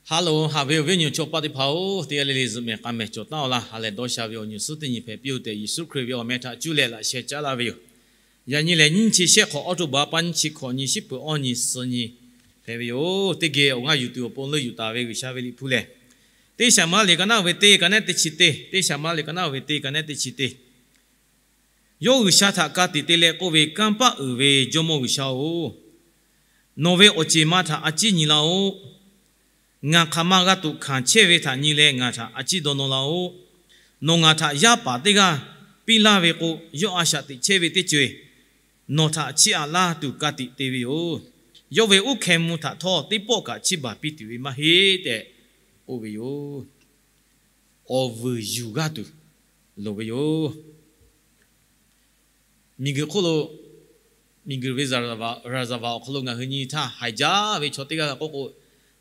Haˉ loˬ, haꞈ ve awˬ viˉ awˬ nyi chaw paˆ teˇ hpaˍ-oˬ, teˇ g'aˇ le le zuhꞈ mehˍ k'a mehˍ cawˬ taˍ-oˬ laˇ. Ha lehˬ dawˇ sha ve awˬ nyi suhˉ teˇ nyi hpehꞈ piˇ-oˬ tehꞈ, Yeˍsuˆ Hkriꞈ ve awˬ meh htaꞈ cuˇ leh laꞈ sheh caˉ laˇ ve yoˬ. Yaꞈ nyi lehˬ, nyiˇ chi shehˆ hk'awꞈ, October paˇ nyiˇ chi hkawꞈ nyi, shiˉ peuˬ awˇ nyi suh nyi hpehꞈ ve yoˬ. Teˇ geh awˬ g'aˇ yuˬ tuˬ awˬ pon leuˆ yuˬ taˍ ve G'uiˬsha ve Liꞈ hpu lehˬ, Teˇ Saˍmo liꞈ ka naˆ ve teˇ, ka naˆ teˇ chi teˇ, Teˇ Saˍmo liꞈ ka naˆ ve teˇ, ka naˆ teˇ chi teˇ. Yawˇ G'uiˬsha htaꞈ ka tiꞈ te leh k'oˆ ve, Kanˇ paˆ uiˍ ve Jawˇmawˇ G'uiˬsha-oˬ, nawˬ ve awˬ ceˬ ma htaꞈ a ciˉ nyi laˇ-oˆ. Ngaˬ hk'aˬ ma g'a tuꞈ hkanˍ chehˇ ve htaꞈ nyi leh ngaˬ htaꞈ a ciˉ dawˇ nawˇ laˇ-oˆ. Nawˬ ngaˬ htaꞈ yaˇ paˍ teˇ g'aˇ piˇ laˇ ve k'o, yawˇ a shaꞈ teꞈ chehˇ ve teˇ ceuˬ nawˬ htaꞈ chiˇ aꞈ laˇ tuˬ ka tiꞈ te ve yoˬ. Yawˇ ve uˉ hkeh mvuh htaꞈ htawˇ, teˇ pawˆ kaꞈ chiˇ baˬ piˇ tuˬ ve maˇ heˆ tehꞈ k'oˆ ve yoˬ. Awˬ vuiˬ yuˬ g'aˇ tuˬ loˍ ve yoˬ. Miˬguiˬ hk'oˆ lo, miˬguiˬ ve raˍzaˍvaˍ awˬ hk'aw lo ngaˬ hui nyi htaˇ, haiˬ jaˇ ve chaw teˇ g'aˇ g'a k'oˆ k'o,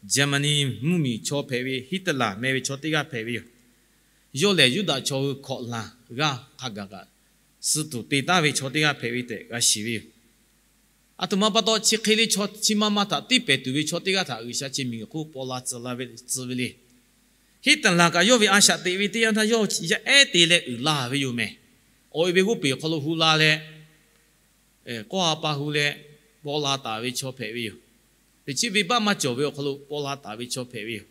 Germany mvuhˇmiˬ chaw hpehꞈ ve Hitler meh ve chaw teˇ g'aˇ hpehꞈ ve yoˬ. Yawˇ lehˬ Yuˇdaꞈ chaw hui hkawꞈ laˬ g'aˇ hk'a gaˬ kaꞈ suh tuˬ te taˍ ve chaw teˇ g'aˇ hpehꞈ ve tehꞈ g'a shiˍ ve yoˬ. Aˬ htoꞈ ma pa taw, chi hk'e le chaw chi ma ma htaꞈ tiˇ pehˍ tuˬ ve chaw teˇ g'aˇ htaꞈ G'uiˬsha chi miˬguiˬ hk'oˆ paw la tcuh la ve, tcuh ve le. Hitler kaꞈ yawˇ ve a shaꞈ teꞈ ve teˇ yanˇ htaˇ, yawˇ yaˇ ehˉ te leh uiˍ la ve yoˬ mehˍ. Awˬ e ve g'oˇ peˬ awˬ hk'aw lo hu la leh, kawˇ ha pa hu leh paw la taˍ ve chaw hpehꞈ ve yoˬ. Teꞈ chiˉ venˇbaˆ maˇ cawˬ ve awˬ hk'aw lo paw la taˍ ve chaw hpehꞈ ve yoˬ.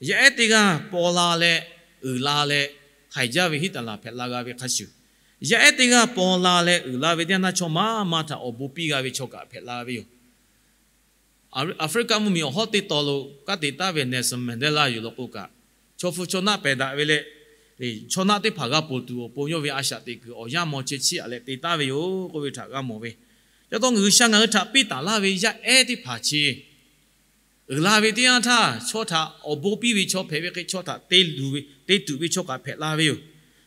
Yaˇ ehˉ teˇ g'aˇ paw la leh uiˍ la leh haiˬ jaˇ ve Hitler hpehꞈ la g'a ve hk'a shuˍ, yaˇ ehˉ teˇ g'aˇ paw la leh uiˍ la ve teˇ yanˇ htaˇ, chaw maˇ ma htaꞈ awˬ bon piˇ g'a ve chaw kaꞈ hpehꞈ la ve yoˬ. Aˍfriˆkaˆ mvuhˇmiˬ awˬ hawˉ teˇ taw lo kanˉ te taˍ ve Nelson Mandela yoˬ law k'o kaꞈ, chaw hpu chaw naˆ pehˬ daꞈ ve leh, chaw naˆ teˇ hpaˍ g'a ponˬ tuˬ awˬ pon yawˇ ve a shaꞈ teꞈ kuiˬ awˬ yanˇ maw chehˇ chiˇ aꞈ leh te taˍ ve yoˬ k'oˆ ve htaꞈ g'a mawˬ ve. Chi pa taw G'uiˬsha ngaˬ hui htaꞈ piˇ taˍ laˇ ve yaˇ ehˉ teˇ hpaˍ chi uiˍ la ve teˇ yanˇ htaˇ, chaw htaꞈ awˬ bon piˇ ve chaw hpehꞈ ve hk'e, chaw htaꞈ te tuˬ ve chaw kaꞈ hpehꞈ la ve yoˬ.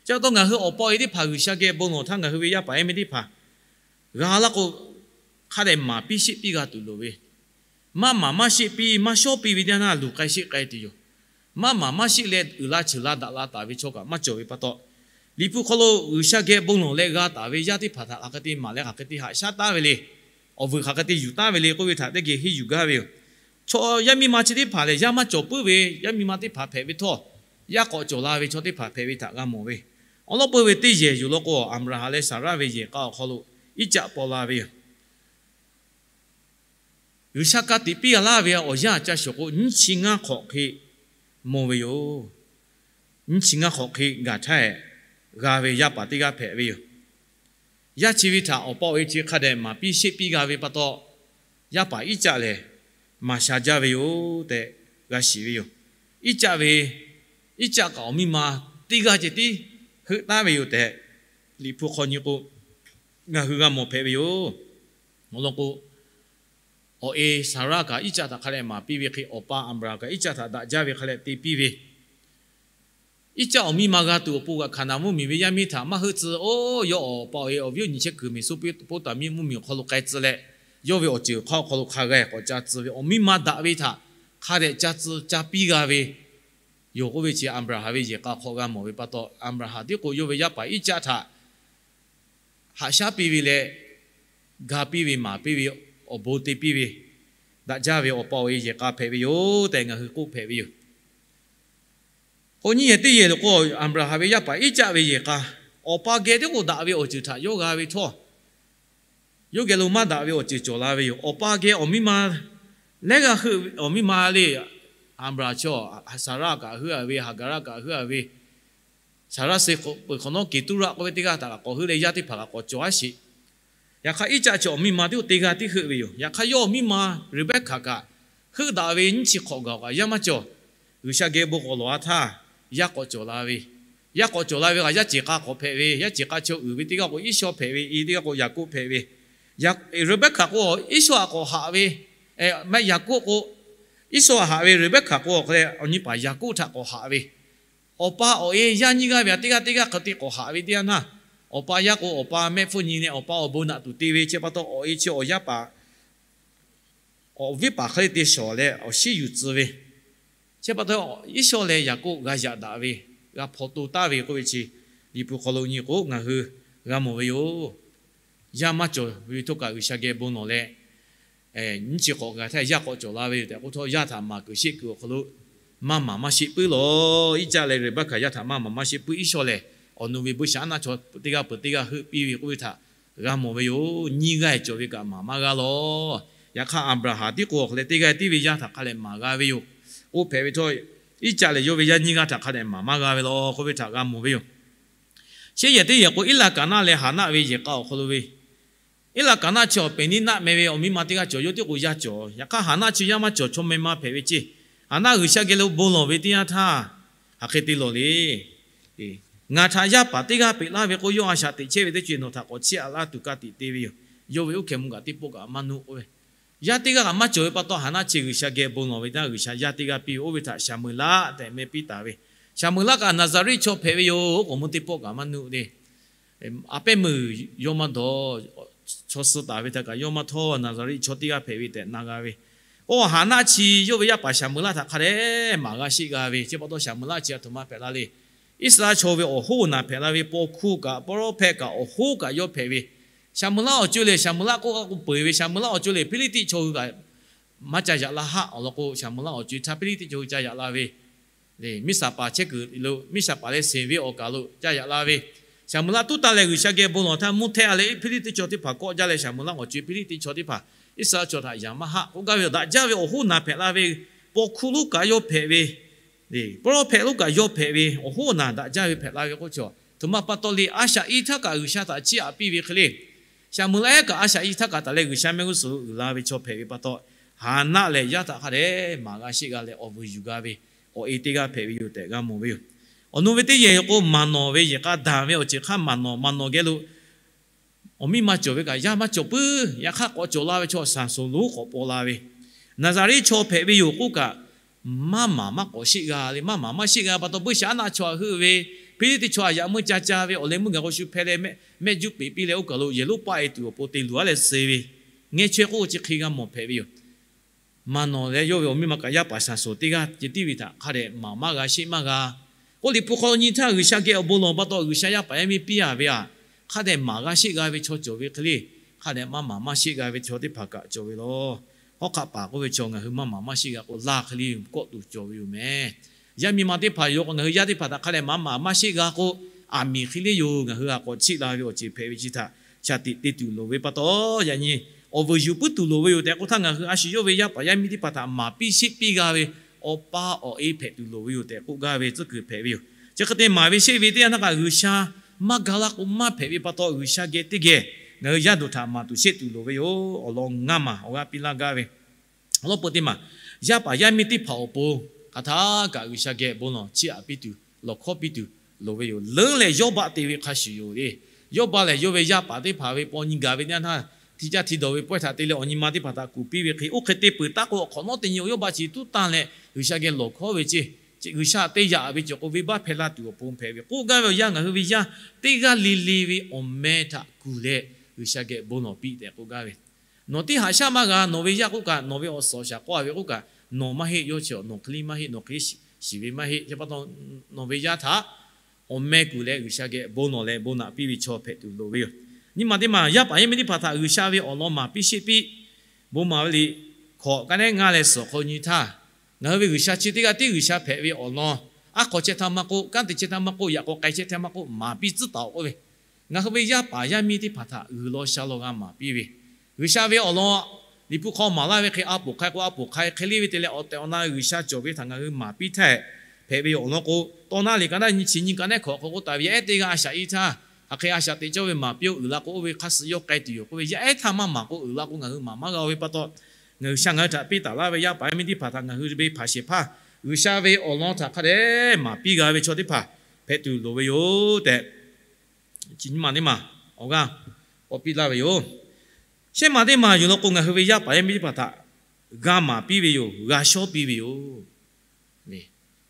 Chi pa taw ngaˬ hui awˬ pa awˬ e teˇ hpaˍ G'uiˬsha geh bon lawˬ htaˇ, ngaˬ hui ve yaˇ paˍ yaˇ miˇ teˇ hpaˍ g'a laˇ k'o, hk'a dehꞈ maˍ piˇ sheˆ piˇ g'a tuˬ loˍ ve. Maˇ maˍ maˇ sheˆ piˇ, maˇ shawˉ piˇ ve teˇ yanˇ htaˇ luˬ k'ai sheˆ k'ai tuˬ yoˬ. Maˇ maˍ maˇ sheˆ leh uiˍ la ceuˬ la daꞈ la taˍ ve chaw kaꞈ maˇ cawˬ ve pa taw, Liꞈ hpu hk'aw lo G'uiˬsha geh bon lawˬ leh g'a taˍ ve yaˇ teˇ hpaˍ htaꞈ hk'aˬ hk'e te maˍ leh hk'aˬ hk'e te haꞈ shaˉ taˍ ve le. Awˬ vuiˬ hk'aˬ hk'e te yuˬ taˍ ve le k'oˆ ve htaꞈ teˇ geh henˇ yuˬ gaˇ ve yoˬ. Chaw yaˇ miˇ ma chi teˇ hpaˍ lehˬ, yaˇ maˇ cawˬ puiˉ ve yaˇ miˇ ma teˇ hpaˍ hpehꞈ ve htawˇ, yaˇ k'awꞈ cawˬ la ve chaw teˇ hpaˍ hpehꞈ ve htaꞈ g'a mawˬ ve. Awˬ lawn peuˇ ve teˇ yehˬ yoˬ law k'o, Aˍbraˍhanˍ leh Saˍraˆ ve yehˬ k'a awˬ hk'aw lo Iˉcaˆ paw la ve yoˬ. G'uiˬsha ka tiꞈ piˇ g'a laˇ ve awˬ yanˇ ca shawˍ k'o, nyiˇ chi ngaˇ hk'awꞈ hk'e mawˬ ve yoˬ. Nyiˇ chi ngaˇ hk'awꞈ hk'e gaˬ htaˇ, g'a ve yaˇ paˍ teˇ g'aˇ hpehꞈ ve yoˬ. Yaˇ chi ve htaꞈ awˬ pa awˬ e chi hk'a dehꞈ maˍ piˇ sheˆ piˇ g'a ve pa taw, yaˇ paˍ Iˉcaˆ lehˬ maˍ sha jaˇ ve yoˬ tehꞈ g'a shiˍ ve yoˬ. Iˉcaˆ ve, Iˉcaˆ kaꞈ awˬ miˇ ma teˇ g'aˇ ceh tiˉ heuˆ taˍ ve yoˬ tehꞈ, Liꞈ hpu hk'aw nyi k'o, ngaˬ hui g'a mawˬ hpehꞈ ve yoˬ. Awˬ lawn k'o, awˬ e Saˍraˆ kaꞈ Iˉcaˆ htaꞈ hk'a dehꞈ maˍ piˇ ve hk'e, awˬ pa Aˍbraˍhanˍ kaꞈ Iˉcaˆ htaꞈ daꞈ jaˇ ve hk'a dehꞈ te piˇ ve, Iˉcaˆ awˬ miˇ ma g'a tuˬ awˬ pon kaꞈ, Hkaˍnanˍ mvuhˇmiˬ ve yaˇ miˇ htaꞈ maˇ heuˆ tcuh. Oˇ, yawˇ awˬ pa awˬ e awˬ viˉ awˬ nyi chehˇ kuiˬ Meˍsoˍpoˍtaˍmiˆ mvuhˇmiˬ awˬ hk'aw lo k'ai tcuh leh, yawˇ ve awˬ ceuˬ awˬ hk'aˇ awˬ hk'aw lo hk'a g'a k'awꞈ ca tcuh ve, awˬ miˇ ma daꞈ ve htaꞈ hk'a dehꞈ ca tcuh ca piˇ g'a ve yoˬ k'oˆ ve chi Aˍbraˍhanˍ ve yehˬ k'a hk'aw g'a mawˬ ve pa taw, Aˍbraˍhanˍ tiˉ k'o yawˇ ve yaˇ paˍ Iˉcaˆ htaꞈ haꞈ shaˉ piˇ ve leh, ga piˇ ve, maˍ piˇ ve, awˬ bon te piˇ ve, daꞈ jaˇ ve awˬ pa awˬ e yehˬ k'a hpehꞈ ve yoˬ tehꞈ ngaˬ hui k'oˆ hpehꞈ ve yoˬ. K'o, nyiˇ yehˬ teˇ yehˬ lo k'o, Aˍbraˍhanˍ ve yaˇ paˍ Iˉcaˆ ve yehˬ k'a, awˬ pa geh tiˉ k'o daꞈ ve awˬ ceuˬ htaꞈ yawˇ g'a ve htawˇ, yawˇ geh lo maˇ daꞈ ve awˬ ceuˬ cawˬ la ve yoˬ. Awˬ pa geh awˬ miˇ ma lehˉ g'a heuˆ, awˬ miˇ ma le, Aˍbraˍhanˍ chaw, Saˍraˆ kaꞈ heuˆ a ve, Haˍgaˍraˆ kaꞈ heuˆ a ve, Saˍraˆ suh peuˬ hk'awꞈ nawˉ Keˍtuˉraˆ k'oˆ ve teˇ g'aˇ htaꞈ kaꞈ k'awꞈ heuˆ leh yaˇ teˇ hpaˍ kaꞈ k'awꞈ cawˬ a sheˍ. Yaꞈ hk'aˇ, Iˉcaˆ chi awˬ miˇ ma tiˉ k'o teˇ g'aˇ tiˉ heuˆ ve yoˬ. Yaꞈ hk'aˇ, yawˇ awˬ miˇ ma Reˍbeˍhkaˍ kaꞈ heuˆ daꞈ ve nyiˇ chi hk'awꞈ gaˬ kaꞈ yaˇ maˇ cawˬ. G'uiˬsha geh bon k'awꞈ lawˬ a htaˇ, yaˇ k'awꞈ cawˬ la ve, yaˇ k'awꞈ cawˬ la ve kaꞈ yaˇ ceˬ k'a k'awꞈ hpehꞈ ve, yaˇ ceˬ k'a chaw uiˍ ve teˇ g'aˇ k'o Iˉsawˇ hpehꞈ ve, i teˇ g'aˇ k'o Yaˍkoˆ hpehꞈ ve. Reˍbeˍhkaˍ k'o Iˉsawˇ htaꞈ k'awꞈ haꞈ ve, maˇ Yaˍkoˆ k'o, Iˉsawˇ htaꞈ haꞈ ve, Reˍbeˍhkaˍ k'o awˬ hk'e leh awˬ nyi paˍ Yaˍkoˆ htaꞈ k'awꞈ haꞈ ve, awˬ pa awˬ e yaˇ nyiˇ g'aˇ ve htaꞈ teˇ g'aˇ teˇ g'aˇ hk'e te k'awꞈ haꞈ ve teˇ yanˇ htaˇ, awˬ pa yaˇ k'o awˬ pa mehˆ hpfuhˇ nyi leh awˬ pa awˬ bon naꞈ tuˬ te ve, chi pa taw awˬ e chi awˬ yaˇ paˍ awˬ viˉ paˍ hk'e te shawˍ leh awˬ shinˉ yuˬ tcuh ve, chi pa taw Iˉsawˇ leh Yaˍkoˆ g'a yaꞈ daꞈ ve, g'a hpaw to taˍ ve k'oˆ ve chi, Liꞈ hpu hk'aw lo nyi k'o ngaˬ hui g'a mawˬ ve yoˬ. Yaˇ maˇ cawˬ ve htawˇ kaꞈ G'uiˬsha geh bon lawˬ leh, nyiˇ chi hk'awꞈ gaˬ htaˇ yaˇ k'awꞈ cawˬ la ve yoˬ tehꞈ k'oˆ htawˇ, yaˇ htaꞈ maˍ kuiˬ sheˆ kuiˬ awˬ hk'aw lo maˇ maˍ maˇ sheˆ puiˉ lawˬ. Iˉcaˆ leh Reˍbaˆkaˍ yaˇ htaꞈ maˇ maˍ maˇ sheˆ puiˉ Iˉsawˇ lehˬ, awˬ nu ve buiˇshaˆaˉnaˆ chaw teˇ g'aˇ peuˬ teˇ g'aˇ heuˆ piˇ ve k'oˆ ve htaꞈ g'a mawˬ ve yoˬ. Nyiˇ g'aˇ cawˬ ve kaꞈ maˍ maˇ g'a lawˬ. Yaꞈ hk'aˇ Aˍbraˍhanˍ tiˉ k'o awˬ hk'aw leh teˇ g'aˇ tiˉ ve yaˇ htaꞈ hk'a dehꞈ maˍ g'a ve yoˬ. Oˇ hpehꞈ ve htawˇ, Iˉcaˆ lehˬ yawˇ ve yaˇ nyiˇ g'aˇ htaꞈ hk'a dehꞈ maˍ maˇ g'a ve lawˬ k'oˆ ve htaꞈ g'a mawˬ ve yoˬ. Shehˉ yehˬ teˇ yehˬ k'o, Iˉlaˍkaˍnaˆ leh Haˍnaˆ ve yehˬ k'a awˬ hk'aw lo ve, Iˉlaˍkaˍnaˆ chi awˬ Peˍniˉnaˆ meh ve awˬ miˇ ma teˇ g'aˇ cawˬ. Yawˇ tiˉ k'o yaˇ cawˬ. Yaꞈ hk'aˇ Haˍnaˆ chi yaˇ maˇ cawˬ, chaw meh ma hpehꞈ ve ceˇ. Haˍnaˆ G'uiˬsha geh lo bon lawˬ ve teˇ yanˇ htaˇ, hk'aˬ hk'e te lawˬ le. Ngaˬ htaꞈ yaˇ paˍ teˇ g'aˇ peꞈ laˇ ve k'o, yawˇ a shaꞈ teꞈ chehˇ ve teˇ ceuˬ nawˬ htaꞈ k'awꞈ chiˇ aꞈ laˇ tuˬ ka tiꞈ te ve yoˬ. Yawˇ ve oˇ hkeh mvuh kaꞈ teˇ pawˆ kaꞈ maˇ nuˆ k'oˆ ve, yaˇ teˇ g'aˇ kaꞈ maˇ cawˬ ve pa taw, Haˍnaˆ chi G'uiˬsha geh bon lawˬ ve teˇ yanˇ G'uiˬsha yaˇ teˇ g'aˇ piˇ ve, oˇ ve htaꞈ Shaˍmuˍlaˆ tehꞈ meh piˇ taˍ ve. Shaˍmuˍlaˆ kaꞈ Naˍzaˍriˆ chaw hpehꞈ ve yoˬ. Oˉ k'oˍ mvuh teˇ pawˆ kaꞈ maˇ nuˆ le. A pehˉ meuˇ yawˇ maˇ dawˬ, chaw suh taˍ ve htaꞈ kaꞈ yawˇ maˇ htawˇ, Naˍzaˍriˆ chaw teˇ g'aˇ hpehꞈ ve tehꞈ na g'a ve. Oˇ Haˍnaˆ chi yawˇ ve yaˇ paˍ Shaˍmuˍlaˆ htaꞈ hk'a dehꞈ maˍ g'a sheˆ g'a ve. Chi pa taw Shaˍmuˍlaˆ chi a htoꞈ ma hpehꞈ la le. Iˉsaˍreˍlaˆ chaw ve awˬ hoˉ naˬ hpehꞈ la ve, paw hkuˇ kaꞈ, pawˇ rawˇ hpehˆ kaꞈ awˬ hoˉ kaꞈ yawˇ hpehꞈ ve. Shaˍmuˍlaˆ awˬ co lehˬ, Shaˍmuˍlaˆ k'oˆ k'o peuˬ ve, Shaˍmuˍlaˆ awˬ co lehˬ Hpiˇliˇtiˆ chaw hui kaꞈ maˇ ca yaꞈ la haˆ awˬ lawn k'o, Shaˍmuˍlaˆ awˬ co htaˇ Hpiˇliˇtiˆ chaw hui ca yaꞈ la ve. Miˇsaˍpaˍ chehˇ kuiˬ lo, Miˇsaˍpaˍ leh seˍ ve awˬ kaˬ lo ca yaꞈ la ve. Shaˍmuˍlaˆ tuˉ tanˇ leh G'uiˬsha geh bon lawˬ htaˇ, mvuhˇ htehˇ a leh Hpiˇliˇtiˆ chaw teˇ hpaˍ kawˆ jaˇ leh, Shaˍmuˍlaˆ awˬ co Hpiˇliˇtiˆ chaw teˇ hpaˍ Iˉsaˍreˍlaˆ chaw htaꞈ yaꞈ maˇ haˆ k'oˆ gaˇ ve yoˬ. Daꞈ jaˇ ve awˬ hoˉ naˬ hpehꞈ la ve, paw hkuˇ lonˉ kaꞈ yawˇ hpehꞈ ve, pawˇ rawˇ hpehˆ lonˉ kaꞈ yawˇ hpehꞈ ve, awˬ hoˉ naˬ daꞈ jaˇ ve hpehꞈ la ve k'oˆ chaw, a htoꞈ ma pa taw le, a shaꞈ i htaˇ kaꞈ G'uiˬsha htaꞈ chiˇ aꞈ piˇ ve hk'e le. Shaˍmuˍlaˆ ehˉ kaꞈ a shaꞈ i htaˇ kaꞈ taˍ leh G'uiˬsha mehˆ g'uˇ suhˍ lo uiˍ la ve chaw hpehꞈ ve pa taw, Haˍnaˆ lehˬ yaˇ htaꞈ hk'a dehꞈ maˍ g'a sheˆ g'a leh awˬ vuiˬ yuˬ g'a ve awˬ e teˇ g'aˇ hpehꞈ ve yoˬ tehꞈ g'a mawˬ ve yoˬ. Awˬ nu ve teˇ yehˬ k'o, maˍ nawˬ ve yehˬ k'a daꞈ ve awˬ ceuˬ hk'aˇ maˍ nawˬ, maˍ nawˬ geh lo awˬ miˇ ma cawˬ ve kaꞈ yaˇ maˇ cawˬ puiˉ. Yaꞈ hk'aˇ k'awꞈ cawˬ la ve chaw Saˍsonˍ lonˉ k'awꞈ paw la ve, Naˍzaˍriˆ chaw hpehꞈ ve yoˬ k'oˆ kaꞈ, maˇ maˍ maˇ k'awꞈ sheˆ g'a le. Maˇ maˍ maˇ sheˆ g'a pa taw, buiˇshaˆaˉnaˆ chaw htaꞈ heuˆ ve, Hpiˇliˇtiˆ chaw htaꞈ yaꞈ meuˇ ca ca ve, awˬ leh meuˇ gaˬ k'o shu hpeh leh mehˆ juˇ peꞈ piˇ leh oˇ kaˬ lo yehˬ lonˉ paˆ e tuˬ awˬ pon te luˬ a leh suh ve, ngeh chaweh k'oˆ chi hk'e g'a mawˬ hpehꞈ ve yoˬ. Maˍ nawˬ leh yawˇ ve awˬ miˇ ma kaꞈ yaˇ paˍ Saˍsonˍ teˇ g'aˇ ceh tiˉ ve htaꞈ hk'a dehꞈ maˍ maˇ g'a sheˆ maˇ g'a. K'oˆ liꞈ hpu hk'aw nyi htaˇ G'uiˬsha geh awˬ bon lawˬ pa taw, G'uiˬsha yaˇ paˍ yaˇ miˇ piˇ a ve aꞈ, hk'a dehꞈ maˍ g'a sheˆ g'a ve chaw cawˬ ve hk'e le, hk'a dehꞈ maˇ maˍ maˇ sheˆ g'a ve chaw teˇ hpaˍ kaꞈ cawˬ ve law. Hawˉ hk'aˆ paˍ k'oˆ ve chaw ngaˬ hui maˇ maˍ maˇ sheˆ g'a k'o, laˇ hk'e le kawˆ tuˬ cawˬ ve yoˬ meh. Yaˇ miˇ ma teˇ hpaˍ yoˬ k'o, ngaˬ hui yaˇ teˇ hpaˍ htaꞈ hk'a dehꞈ maˇ maˍ maˇ sheˆ g'a k'o, aˬ miˍ hk'e le yoˬ. Ngaˬ hui a k'awꞈ chiˆ la ve awˬ ceuˬ hpehꞈ ve chi htaꞈ shaˍ tiꞈ te tuˬ loˍ ve pa taw, yaꞈ nyi awˬ vuiˬ yuˬ puiˉ tuˬ loˍ ve yoˬ tehꞈ k'oˆ htaˇ, ngaˬ hui a shu yawˇ ve yaˇ paˍ yaˇ miˇ teˇ hpaˍ htaꞈ maˍ piˇ sheˆ piˇ g'a ve awˬ pa awˬ e hpehꞈ tuˬ loˍ ve yoˬ tehꞈ k'oˆ gaˇ ve tcuhˉ kuiˬ hpehꞈ ve yoˬ. Chi hk'e te maˍ ve sheˆ ve teˇ yanˇ htaˇ kaꞈ G'uiˬsha maˇ ga laˇ k'o maˇ hpehꞈ ve pa taw, G'uiˬsha geh teˇ geh ngaˬ hui yaˇ duˬ htaꞈ maˍ tuˬ sheˆ tuˬ loˍ ve yoˬ. Awˬ lawn ngaˇ maˬ awˬ g'aˇ piˇ laˇ gaˇ ve, awˬ lawn peu teˇ maˬ, yaˇ paˍ yaˇ miˇ teˇ hpaˍ awˬ pon hk'aˬ htaˇ kaꞈ G'uiˬsha geh bon lawˬ chiˇ aꞈ piˇ tuˬ, lawˬ hkawˉ piˇ tuˬ loˍ ve yoˬ. Leuˉ lehˬ Yawˇbaˆ te ve hk'a shuˍ yoˬ le. Yawˇbaˆ lehˬ yawˇ ve yaˇ paˍ teˇ hpaˍ ve paw nyi gaˬ ve teˇ yanˇ htaˇ, hti caˇ hti dawˬ ve pawehˇ htaꞈ te leh awˬ nyi ma teˇ hpaˍ htaꞈ kuˬ piˇ ve hk'e, oˇ hk'e te peuˬ taˉ k'o, awˬ hk'awꞈ nawˉ teˇ nyi Yawˇbaˆ chi tuˉ tanˇ leh G'uiˬsha geh lawˬ hkawˉ ve ceˇ. G'uiˬsha te yaꞈ ve cawˬ k'o, venˇbaˆ hpehˇ la tuˬ awˬ pon hpehꞈ ve k'oˆ gaˇ ve awˬ yanˇ, ngaˬ hui ve yaˇ teˇ g'aˇ le le ve awˬ meh htaꞈ kuˬ leh G'uiˬsha geh bon lawˬ piˇ tehꞈ k'oˆ gaˇ ve, nawˬ teˇ haꞈ shaˉ maˇ g'a. Nawˬ ve yaˇ k'oˆ kaꞈ, nawˬ ve awˬ suhˍ awˬ shaˍ k'oˆ a ve k'oˆ kaꞈ, nawˬ maˇ heˆ, yawˇ chi nawˬ hk'e le maˇ heˆ, nawˬ hk'e le shiˍ ve maˇ heˆ. Chi pa taw, nawˬ ve yaˇ htaꞈ awˬ meh kuˬ leh G'uiˬsha geh bon lawˬ leh bon naꞈ piˇ ve chaw hpehꞈ tuˬ loˍ ve yoˬ. Nyi ma teˇ maˬ, yaˇ paˍ yaˇ miˇ teˇ hpaˍ htaꞈ G'uiˬsha ve awˬ lawn maˍ piˇ sheˆ piˇ. Bon maˍ ve liꞈ hkawꞈ ka nehˉ ngaˇ leh suhˍ hk'aw nyi htaˇ, ngaˬ hui ve G'uiˬsha chi teˇ g'aˇ tiˉ G'uiˬsha hpehꞈ ve awˬ lawn, aˉ hk'aw chehˇ htaˇ maˇ k'oˆ, kanˉ te chehˇ htaˇ maˇ k'oˆ, yaꞈ k'aw k'ai chehˇ htaˇ maˇ k'oˆ, maˍ piˇ tcuhˉ taˍ-oꞈ k'oˆ ve, ngaˬ hui ve yaˇ paˍ yaˇ miˇ teˇ hpaˍ htaꞈ g'uiˬ law sha law g'a maˍ piˇ ve, G'uiˬsha ve awˬ lawn Liꞈ hpu hk'aw maˍ laˇ ve hk'e, a poˍ hk'ai k'o a poˍ hk'ai hk'e le ve te leh, awˬ tehˬ awˬ na G'uiˬsha cawˬ ve htaꞈ ngaˬ hui maˍ piˇ htaˇ, hpehꞈ ve awˬ lawn k'o, tawˇ naˉ liꞈ ka naˉ nyi chi nyi ka nehˉ hkawꞈ hk'aw k'oˆ taˍ ve, yaˇ ehˉ teˇ g'aˇ a shaꞈ i htaˇ, hk'aˬ hk'e a shaꞈ teꞈ cawˇ ve maˍ piˇ-oˆ, uiˍ la k'o oˇ ve hk'a suh yawˇ k'ai tuˬ yoˬ k'oˆ ve, yaˇ ehˉ htaˇ maˇ maˍ k'o uiˍ la k'o ngaˬ hui maˍ maˇ g'a ve pa taw, ngaˬ hui G'uiˬsha ngaˬ hui htaꞈ piˇ taˍ laˇ ve yaˇ paˍ yaˇ miˇ teˇ hpaˍ htaꞈ ngaˬ hui ve hpanˍ shehˍ hpaˇ G'uiˬsha ve awˬ lawn htaꞈ hk'a dehꞈ maˍ piˇ g'a ve chaw teˇ hpaˍ hpehꞈ tuˬ loˍ ve yoˬ tehꞈ, chi nyi ma teˇ maˬ awˬ g'aˇ k'awꞈ piˇ laˇ ve yoˬ. Shehˆ ma teˇ maˬ yuˬ law k'o, ngaˬ hui ve yaˇ paˍ yaˇ miˇ teˇ hpaˍ htaꞈ g'a maˍ piˇ ve yoˬ, g'a shawˉ piˇ ve yoˬ.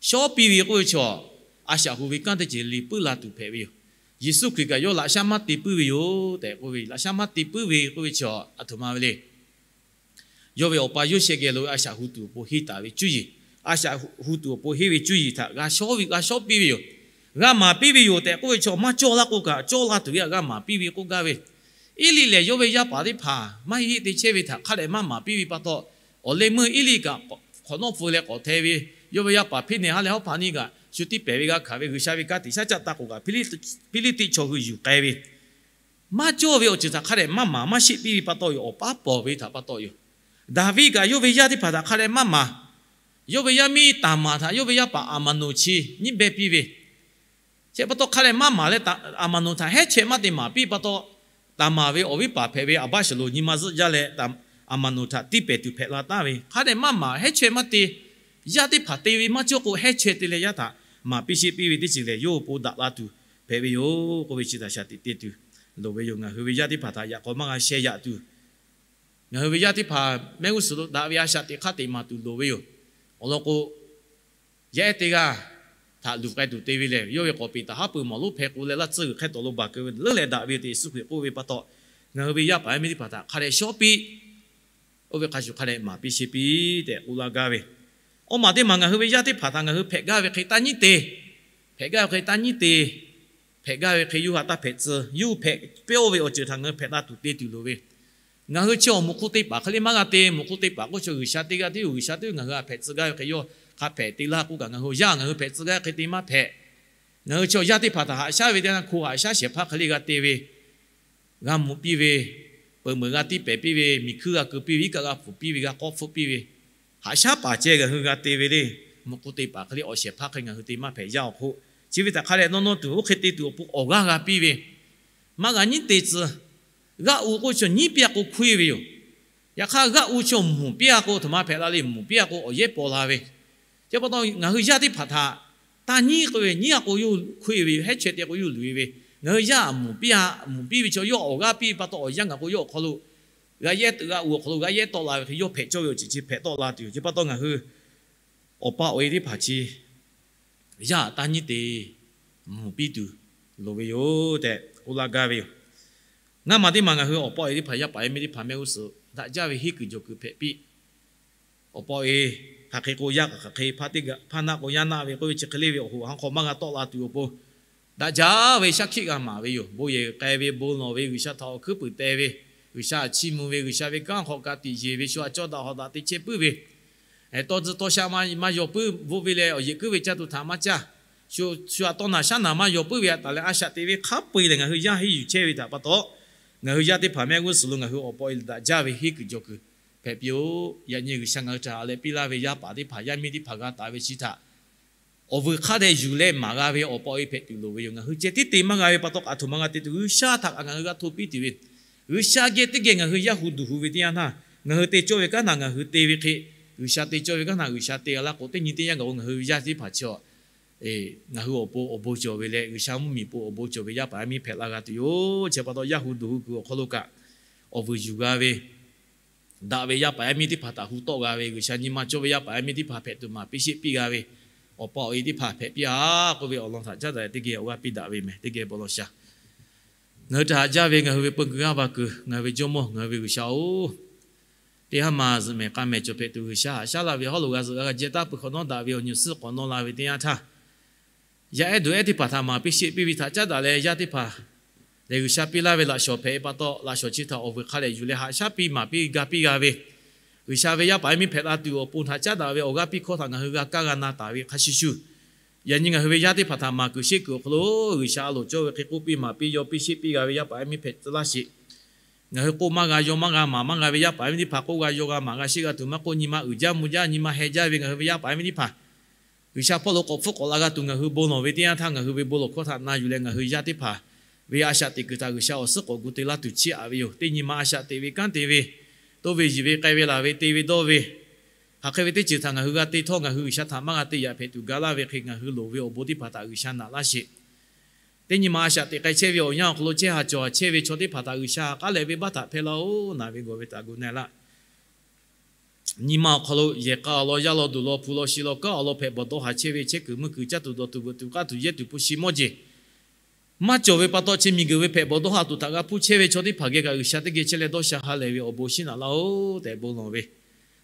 Shawˉ piˇ ve k'oˆ ve chaw, a shaꞈ hu ve kanˉ teˇ ceuˬ le puiˉ la tuˬ hpehꞈ ve yoˬ. Yeˍsuˆ Hkriꞈ kaꞈ yawˇ laꞈ shaˉ maˇ te puiˉ ve yoˬ tehꞈ k'oˆ ve, laꞈ shaˉ maˇ te puiˉ ve k'oˆ ve chaw a htoꞈ ma ve le. Yawˇ ve awˬ pa Yoˇsehꞈ geh lo ve a shaꞈ hu tuˬ awˬ pon henˇ taˍ ve cuˇ yiˍ, a shaꞈ hu tuˬ awˬ pon henˇ ve cuˇ yiˍ htaꞈ g'a shawˉ piˇ ve yoˬ. G'a maˍ piˇ ve yoˬ tehꞈ k'oˆ ve chaw maˇ cawˇ laˇ k'o kaꞈ, cawˇ la tuˬ ve htaꞈ g'a maˍ piˇ ve k'oˆ gaˇ ve, Eˇliˆ lehˬ yawˇ ve yaˇ paˍ teˇ hpaˍ maˇ heˆ heˆ te chehˇ ve htaꞈ hk'a dehꞈ maˇ maˍ piˇ ve pa taw, awˬ leh meuˇ Eˇliˆ kaꞈ hk'awꞈ nawˉ pfuh leh k'awꞈ hteˇ ve, yawˇ ve yaˇ paˍ Hpiˇneˍhaˆ leh Hawˉhpaˍniˆ kaꞈ shu tiˇ pehˍ ve g'a hkanˍ ve G'uiˬsha ve kanˉ te shaˉ caˆ taˇ k'oˍ kaꞈ, Hpiˇliˇtiˆ chaw hui yuˬ k'ai ve maˇ cawˇ ve awˬ ceuˬ htaꞈ hk'a dehꞈ maˇ maˍ maˇ sheˆ piˇ ve pa taw yoˬ. Awˬ paˉ pawˬ ve htaꞈ pa taw yoˬ. Daˍviˆ kaꞈ yawˇ ve yaˇ teˇ hpaˍ htaꞈ hk'a dehꞈ maˇ maˍ. Yawˇ ve yaˇ miˇ Taˍmaˍ htaꞈ yawˇ ve yaˇ paˍ Aˍmaˍnoˍ chi nyiˉ beh piˇ ve, chi pa taw hk'a dehꞈ maˇ maˍ leh, Aˍmaˍnoˍ htaꞈ hehˉ chaweh maˇ te maˍ piˇ pa taw, Taˍmaˍ ve awˬ viˉ paˍ hpehꞈ ve Aˍbaˆsaˍlonˍ nyi ma zuhˆ jaˇ leh, Aˍmaˍnoˍ htaꞈ tiˇ pehˍ tuˬ hpehꞈ la taˍ ve. Hk'a dehꞈ maˇ maˍ, hehˉ chaweh maˇ te, yaˇ teˇ hpaˍ te ve maˇ cawˇ k'o, hehˉ chaweh te leh yaˇ htaꞈ maˍ piˇ sheˆ piˇ ve teˇ ceuˬ lehˬ, yawˇ hui pon daꞈ la tuˬ hpehꞈ ve yoˬ k'oˆ ve chi htaꞈ shaˍ tiꞈ te tuˬ loˍ ve yoˬ. Ngaˬ hui ve yaˇ teˇ hpaˍ htaꞈ yaꞈ k'aw maˇ g'a sheh yaꞈ tuˬ, ngaˬ hui ve yaˇ teˇ hpaˍ mehˆ g'uˇ suhˍ lo daꞈ ve a shaꞈ teꞈ hk'aˇ teꞈ maˍ tuˬ loˍ ve yoˬ. Awˬ lawn k'o, yaˇ ehˉ teˇ g'aˇ htaꞈ luˬ k'ai tuˬ te ve lehˬ, yawˇ ve k'awꞈ peꞈ taˍ haˉ pui mawˬ lonˉ hpeh k'o leh, laˇ tcuhˇ g'uiˬ hk'e tawˍ lo baˬ keu ve leuˉ leh daꞈ ve yoˬ tehꞈ Yeˍsuˆ Hkriꞈ k'oˆ ve pa taw, ngaˬ hui ve yaˇ paˍ yaˇ miˇ teˇ hpaˍ htaꞈ hk'a dehꞈ shawˉ piˇ. Oˇ ve hk'a shuˍ hk'a dehꞈ maˍ piˇ sheˆ piˇ tehꞈ k'oˆ laˇ gaˇ ve. Awˬ maˬ teˇ maˬ ngaˬ hui ve yaˇ teˇ hpaˍ htaꞈ ngaˬ hui hpehꞈ gaˇ ve hk'e taˇ nyiˉ te, hpehꞈ gaˇ ve hk'e taˇ nyiˉ te, hpehꞈ gaˇ ve hk'e yawˇ hui htaꞈ taˇ hpehꞈ tcuh. Yawˇ hui hpehꞈ pehˇ oˇ ve awˬ ceuˬ htaꞈ ngaˬ hui hpehꞈ la tuˬ te tuˬ loˍ ve. Ngaˬ hui chi awˬ moˍ hk'oˆ teˇ paˍ hk'e le maˇ g'a te. Moˍ hk'oˆ teˇ paˍ k'oˆ chaw G'uiˬsha teˇ g'aˇ tiˉ yoˬ. G'uiˬsha tiˉ ngaˬ hui htaꞈ hpehꞈ tcuh gaˇ ve hk'e yawˇ hk'a hpehꞈ te laˇ k'oˆ kaꞈ, ngaˬ hui yaˇ ngaˬ hui hpehꞈ tcuh gaˇ ve hk'e te maˇ hpehꞈ. Ngaˬ hui chi awˬ yaˇ teˇ hpaˍ htaꞈ haꞈ shaˉ ve teˇ yanˇ hk'o, haꞈ shaˉ shehˍ hpaˇ hk'e le g'a te ve, g'a mvuh piˇ ve, peuˬ meuˬ g'a tiˇ pehˍ piˇ ve, miˬ hkuiˇ g'a keu piˇ ve, iˉ kaˆ g'a pfuhˍ piˇ ve, g'a k'awˆ hpfuhˆ piˇ ve, haꞈ shaˉ paˍ ceh ngaˬ hui g'a te ve le. Moˍ hk'oˆ teˇ paˍ hk'e le awˬ shehˍ hpaˇ hk'e ngaˬ hui te maˇ hpehꞈ. Yaˇ awˬ hk'oˆ chi ve htaꞈ hk'a dehꞈ nawˇ nawˇ tuˬ oˇ hk'e te tuˬ awˬ pon awˬ g'aˇ g'a piˇ ve, maˇ g'a nyiˉ te tcuh. G'aˇ u k'oˆ chaw nyiˉ piˇ a k'o hkoˇ e ve yoˬ. Yaꞈ hk'aˇ g'aˇ u chaw mvuhˬ piˇ a k'o, htoꞈ ma hpehꞈ la le, mvuhˬ piˇ a k'o awˬ yehˉ paw la ve. Chi pa taw ngaˬ hui yaˇ teˇ hpaˍ htaꞈ taˇ nyiˉ k'oˆ ve, nyiˉ a k'o yawˇ hkoˇ e ve yoˬ. Hehˉ chaweh te k'o yawˇ luˬ e ve. Ngaˬ hui yaˇ mvuhˬ piˇ a, mvuhˬ piˇ ve chaw yawˇ awˬ g'aˇ piˇ ve pa taw, awˬ yanˇ ngaˬ k'o yawˇ awˬ hk'aw lo g'a yehˉ teuꞈ g'a u awˬ hk'aw lo g'a yehˉ tawˆ la ve hk'e, yawˇ hpehꞈ cawˇ ve awˬ ceuˬ chi hpehꞈ tawˆ la tuˬ yoˬ. Chi pa taw ngaˬ hui awˬ pa awˬ e teˇ hpaˍ chi yaˇ taˇ nyiˉ te mvuhˬ piˇ tuˬ loˍ ve yoˬ tehꞈ k'oˆ laˇ gaˇ ve yoˬ. Ngaˇ maˬ teˇ maˬ ngaˬ hui awˬ pa awˬ e teˇ hpaˍ, yaˇ paˍ yaˇ miˇ teˇ hpaˍ mehˆ g'uˇ suhˍ daꞈ jaˇ ve henˇ kuiˬ jawˬ kuiˬ hpehꞈ piˇ. Awˬ pa awˬ e hk'aˬ hk'e k'o yaˇ, hk'aˬ hk'e hpaˇ naˆ k'o yaˇ naˆ ve k'oˆ ve chi hk'e le ve awˬ hoꞈ ha hk'aw maˇ g'a tawˆ la tuˬ awˬ pon, daꞈ jaˇ ve shaˉ hkiˆ g'a maˍ ve yoˬ. Bon yehˬ k'ai ve, bon lawˬ ve, G'uiˬsha htaꞈ awˬ hkuiˉ puiˍ teh ve, G'uiˬsha htaꞈ chiˇ mvuh ve, G'uiˬsha ve kanˉ hk'aw ka tiꞈ yeˬ ve, shu a cawˇ daꞈ hawˍ daꞈ te chehˇ puiˉ ve, tawˇ tcuh tawˇ shaˆ maˇ yaw puiˉ bvuhˆ ve leh, awˬ yeˬ kuiˉ ve caˇ tuˬ htaꞈ maˇ caˇ. Shu a tawˇ naˬ shaˉ naˬ maˇ yaw puiˉ ve htaꞈ taˍ leh, a shaꞈ teꞈ ve hk'a peu-eˬ lehˬ ngaˬ hui yaˇ henˇ yuˬ chehˇ ve htaꞈ pa taw, ngaˬ hui yaˇ teˇ hpaˍ mehˆ g'uˇ suhˍ lo ngaˬ hui awˬ pa awˬ e daꞈ jaˇ ve henˇ kuiˬ jawˬ kuiˬ hpehꞈ piˇ-oˆ. Yaꞈ nyi G'uiˬsha ngaˬ hui htaꞈ leh piˇ laˇ ve yaˇ paˍ teˇ hpaˍ yaˇ miˇ teˇ hpaˍ g'a taˍ ve chi htaꞈ awˬ vuiˬ hk'a dehꞈ yuˬ leh maˍ g'a ve awˬ pa awˬ e hpehꞈ tuˬ loˍ ve yoˬ. Ngaˬ hui ceh tiˉ te maˇ g'a ve pa taw, kaꞈ htoꞈ ma g'a te tuˬ, G'uiˬsha htaꞈ kaꞈ ngaˬ hui g'a hto piˇ tuˬ ve, G'uiˬsha geh teˇ geh ngaˬ hui yaˇ hu duˬ hu ve teˇ yanˇ htaˇ, ngaˬ hui te cawˇ ve kanˉ htaꞈ ngaˬ hui te ve hk'e, G'uiˬsha te cawˇ ve kanˉ htaꞈ G'uiˬsha te g'a laˇ k'o, teˇ nyi teˇ yanˇ gaˬ k'o ngaˬ hui ve yaˇ teˇ hpaˍ chi ngaˬ hui awˬ pon awˬ bon cawˬ ve leh, G'uiˬsha mvuhˇmiˬ pon awˬ bon cawˬ ve yaˇ paˍ yaˇ miˇ hpehꞈ la g'a tuˬ yoˬ. Chi pa taw yaˇ hu duˬ hu kuiˬ awˬ hk'aw lo kaꞈ awˬ vuiˬ yuˬ g'a ve, daꞈ ve yaˇ paˍ yaˇ miˇ teˇ hpaˍ htaꞈ hu tawˆ g'a ve, G'uiˬsha nyi ma cawˇ ve yaˇ paˍ yaˇ miˇ teˇ hpaˍ hpehꞈ tuˬ maˍ piˇ sheˆ piˇ g'a ve, awˬ pa awˬ e teˇ hpaˍ hpehꞈ piˇ-a k'oˆ ve awˬ lawn htaꞈ caˉ daꞈ leh teˇ geh awˬ g'aˇ piˇ daꞈ ve meh. Teˇ geh bon lawˬ sha. Ngaˬ hui htaꞈ haꞈ jaˇ ve ngaˬ hui ve peu kuiˬ g'aˇ va kuiˬ, ngaˬ hui ve Jawˇmawˇ, ngaˬ hui ve G'uiˬsha-oˬ, teˇ haˉ ma zuhꞈ mehˍ k'a mehˍ cawˬ hpehꞈ tuˬ, G'uiˬsha haꞈ shaˉ laˇ ve hawˉ lo g'a zuhꞈ g'a jehˇ taˉ pui hk'awꞈ nawˉ daꞈ ve awˬ nyuˬ suhˉ k'awꞈ nawˉ la ve teˇ yanˇ htaˇ, yaˇ ehˉ dawꞈ ehˉ teˇ hpaˍ htaꞈ maˍ piˇ sheˆ piˇ ve htaꞈ caˉ daꞈ leh, yaˇ teˇ hpaˍ lehˬ G'uiˬsha piˇ laˇ ve laꞈ shawˍ hpehꞈ ve pa taw, laꞈ shawˍ chi htaꞈ awˬ vuiˬ hk'a dehꞈ yuˬ leh haꞈ shaˉ piˇ maˍ piˇ ga piˇ g'a ve, G'uiˬsha ve yaˇ paˍ yaˇ miˇ hpehꞈ la tuˬ awˬ pon htaꞈ caˉ daꞈ ve awˬ g'aˇ piˇ hkawˇ htaꞈ ngaˬ hui g'a kaˇ g'a na taˍ ve hk'a shuˍ shuˍ, yaꞈ nyi ngaˬ hui ve yaˇ teˇ hpaˍ htaꞈ maˍ kuiˬ sheˆ kuiˬ awˬ hk'aw lo G'uiˬsha a loˍ cawˇ ve hk'e k'oˆ piˇ maˍ piˇ yaw piˇ sheˆ piˇ g'a ve yaˇ paˍ yaˇ miˇ hpehꞈ tcuh laˇ sheˍ. Ngaˬ hui k'oˆ maˇ g'a yaw maˇ g'a maˍ maˇ g'a ve yaˇ paˍ yaˇ miˇ teˇ hpaˍ k'oˆ g'a yaw g'a maˍ g'a sheˆ g'a tuˬ maˇ k'oˆ, nyi ma uiˍ jaˇ mvuh jaˇ nyi ma heh jaˇ ve ngaˬ hui ve yaˇ paˍ yaˇ miˇ teˇ hpaˍ G'uiˬsha hpawˇ lo k'awꞈ hpfuhˆ k'awꞈ la g'a tuˬ ngaˬ hui bon lawˬ ve teˇ yanˇ htaˇ, ngaˬ hui ve bon lawˬ hkawˇ htaꞈ na yuˬ leh ngaˬ hui yaˇ teˇ hpaˍ ve a shaꞈ teꞈ kuiˬ htaꞈ G'uiˬsha awˬ suhˉ k'awꞈ gu te laˇ tuˬ chiˇ aꞈ ve yoˬ. Teˇ nyi ma a shaꞈ teꞈ ve kanˉ te ve, toˇ ve yiˬ ve k'ai ve laˬ ve te ve dawˇ ve, hk'aˬ hk'e ve teˇ ceuˬ htaꞈ ngaˬ hui g'a te htawˇ, ngaˬ hui G'uiˬsha htaꞈ maˇ g'a te yaꞈ hpehꞈ tuˬ ga laˇ ve hk'e, ngaˬ hui loˍ ve awˬ bon teˇ hpaˍ htaꞈ G'uiˬsha naꞈ laˇ sheˍ. Teˇ nyi ma a shaꞈ teꞈ k'ai chehˇ ve awˬ yanˇ awˬ hk'aw lo chehˇ ha cawˬ ha chehˇ ve chaw teˇ hpaˍ htaꞈ G'uiˬsha k'aˉ lehꞈ ve baˆ htaꞈ hpehˇ laˇ-oˬ, naˬ ve gawˬ ve htaꞈ gu na-e laˇ. Nyi ma awˬ hk'aw lo yehˬ k'a awˬ lawn, yaˇ lawn, duˬ lawn, hpu lawn, shi lawn, kanˉ awˬ lawn hpehꞈ bawˬ dawˇ ha chehˇ ve, chehˇ kuiˬ meuˇ kuiˬ, caˇ tuˬ dawˬ tuˬ, veuꞈ tuˬ k'aˇ tuˬ, yehˇ tuˬ, hpu shi mawˇ jeˬ maˇ cawˬ ve pa taw, chi miˬguiˬ ve hpehꞈ bawˬ dawˇ ha tuˬ htaꞈ g'a hpuˇ chehˇ ve chaw teˇ hpaˍ geh kaꞈ G'uiˬsha teˇ geh chehˇ leh dawˇ sha ha lehˬ ve awˬ bon shinˉ naꞈ laˇ-oˬ tehꞈ bon lawˬ ve,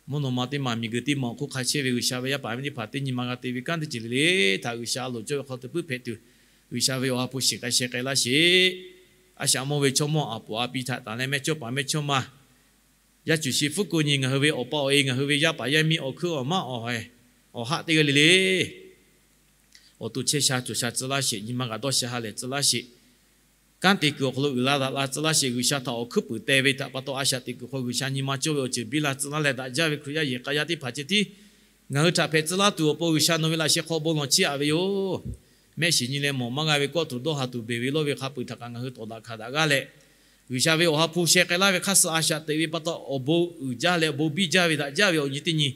mvuhˇ naw ma teˇ maˬ miˬguiˬ teˇ maˬ awˬ hk'oˆ hk'a chehˇ ve G'uiˬsha ve yaˇ paˍ yaˇ miˇ teˇ hpaˍ teˇ nyi ma g'a te ve kanˉ teˇ ceuˬ le le htaꞈ G'uiˬsha a loˍ cawˇ ve hk'aw te puiˉ hpehꞈ tuˬ, G'uiˬsha ve awˬ ha hpu shiˍ k'ai sheh k'ai laˇ sheˍ. A shaꞈ mawˇ ve chaw mawˇ aˬ poˍ a pi htaꞈ tanˬ leh mehˇ chawˇ paˍ mehˇ chawˇ ma yaˇ cuˬ shi hpfuhˆ ko nyi ngaˬ hui ve awˬ pa awˬ e, ngaˬ hui ve yaˇ paˍ yaˇ miˇ awˬ hkuiˉ awˬ maˉ awˬ haiˬ Awˬ haˆ teˇ g'aˇ le le, awˬ to chehˇ sha cawˬ sha tcuh laˇ sheˍ. Nyi ma g'a dawˇ sha ha lehˬ tcuh laˇ sheˍ. Kanˉ te kuiˬ awˬ hk'aw lo uiˍ la daꞈ la tcuh laˇ sheˍ. G'uiˬsha htaꞈ awˬ hkuiˉ puiˍ teh ve htaꞈ pa taw, a shaꞈ teꞈ kuiˬ hk'aw G'uiˬsha nyi ma cawˇ ve awˬ ceuˬ biˇ la tcuh laˇ leh daꞈ jaˇ ve Hkriꞈ yaˇ yehˬ k'a yaˇ teˇ hpaˍ ceh tiˉ ngaˬ hui htaꞈ hpehꞈ tcuh laˇ tuˬ awˬ pon G'uiˬsha nawˬ ve laꞈ sheh hk'aw bon lawˬ chiˇ aꞈ ve yoˬ. Mehˆ shiˍ nyi leh mawˬ maˇ g'a ve kawˆ tuˬ dawˇ ha tuˬ beˬ ve lawˇ ve hk'a peu-eˬ htaꞈ kaꞈ ngaˬ hui tawˍ daꞈ hkanˍ daꞈ g'aˇ leh, G'uiˬsha ve awˬ ha hpu sheh k'ai laˇ ve hk'aˇ suh a shaꞈ teꞈ ve pa taw awˬ bon uiˍ jaˇ leh awˬ bon biˇ jaˇ ve daꞈ jaˇ ve awˬ nyi teˇ nyi,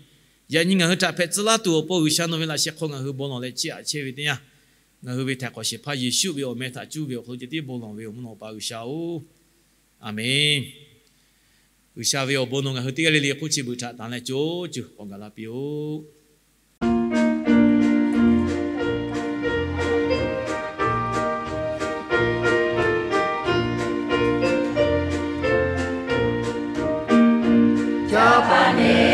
yaꞈ nyi ngaˬ hui htaꞈ hpehꞈ tcuh laˇ tuˬ awˬ pon G'uiˬsha nawˬ ve laꞈ sheh hk'aw ngaˬ hui bon lawˬ leh chiˇ aꞈ chehˇ ve teˇ yanˇ, ngaˬ hui ve htaiˍ hk'awꞈ shehˍ hpaˇ Yeˍsuˆ ve awˬ meh htaꞈ cuˇ ve awˬ hk'aw lo ceh tiˉ bon lawˬ ve awˬ mvuhˇ naw Awˬ pa G'uiˬsha-oˬ, Aˍmenˍ. G'uiˬsha ve awˬ bon nawˬ ngaˬ hui teˇ g'aˇ le le hk'oˆ chi beuꞈ htaꞈ tanˬ leh co cuˬ k'awꞈ gaˬ la piˇ-oˆ. Cawˇ pa ne